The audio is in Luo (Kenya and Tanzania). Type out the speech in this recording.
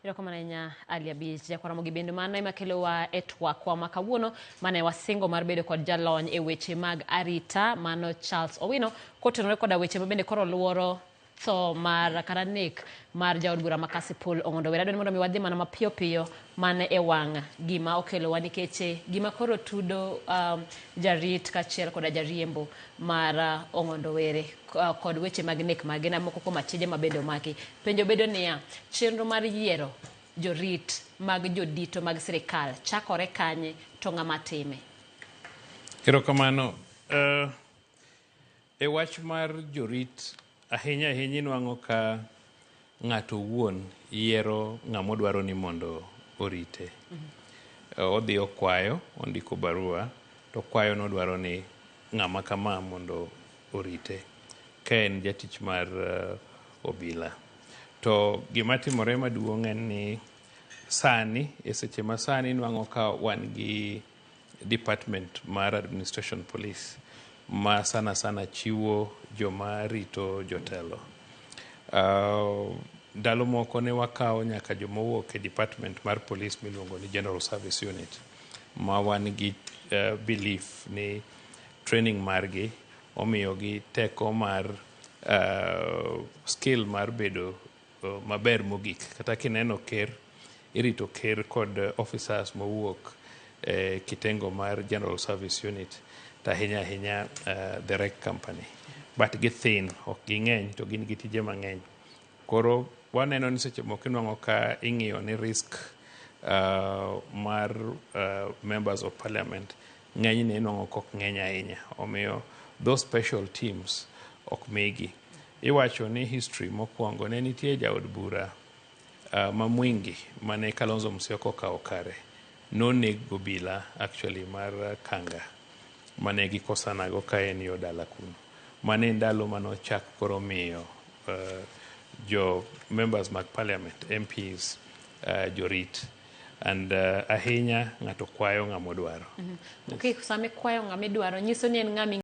Erokamano ahinya Ali Abich. Jakwaramogi bende mano ema kelowa e twakwa ma kawuono mane wasingo mar bedo kod jalony e weche mag arita mano Charles Owino kotenore koda weche ma bende koro luoro tho mar kata nek mar jaod bura ma Kasipul Ong'ondo Were. Adwaro ni mondo mi wadhi mana mapiyo piyo mana e wang' gima okelowa nikech eh, gima koro tudo jarit kaachiel koda jariembo mar Ong'ondo Were kod weche mag nek mage na moko kuom achije ma bende omaki. Penjo bedo niya, chenro mar yiero jorit mag jodito mag sirikal chakore kanye to ng'ama time? Erokamano. E wach mar jorit, ahinya ahinya inwang'o ka ng'ato owuon yiero ng'ama odwaro ni mondo orite. Odhi okwayo, ondiko barua, to okwayo ni odwaro ni ng'ama kama mondo orite ka en jatich mar obila. To gima timore maduong' en ni sani, e seche ma sani inwang'o ka wan gi department mar administration police ma sana sana chiwo joma rito jotelo. Ndalo moko ne wakawo nyaka joma owuok e department mar police miluongo ni General Service Unit ma wan gi belief ni training margi omiyogi teko mar skill mar bedo maber mogik. Kata kineno ker, irito ker kod officers mowuok e kitengo mar General Service Unit to ahinya ahinya the rec company. But githin, ok ging'eny to gin gi tije mang'eny. Koro waneno ni seche moko inwang'o ka ing'iyo ni risk mar members of parliament ng'enyne inwang'o ka ok ng'eny ahinya. Omiyo those special teams ok migi. Iwacho ni history mokwongo ne nitie jaod bura ma Mwingi mane Kalonzo Musyoka okawo kare. Noneg gobila actually mar Kanga mane gikosanago ka en yo dala kuno. Mane en ndalo manochak koro miyo jo members mag parliament, MPs, jorit. And ahinya ng'ato kwayo ng'ama odwaro. Okay, sama ikwayo ng'ama idwaro nyiso ni en ng'ama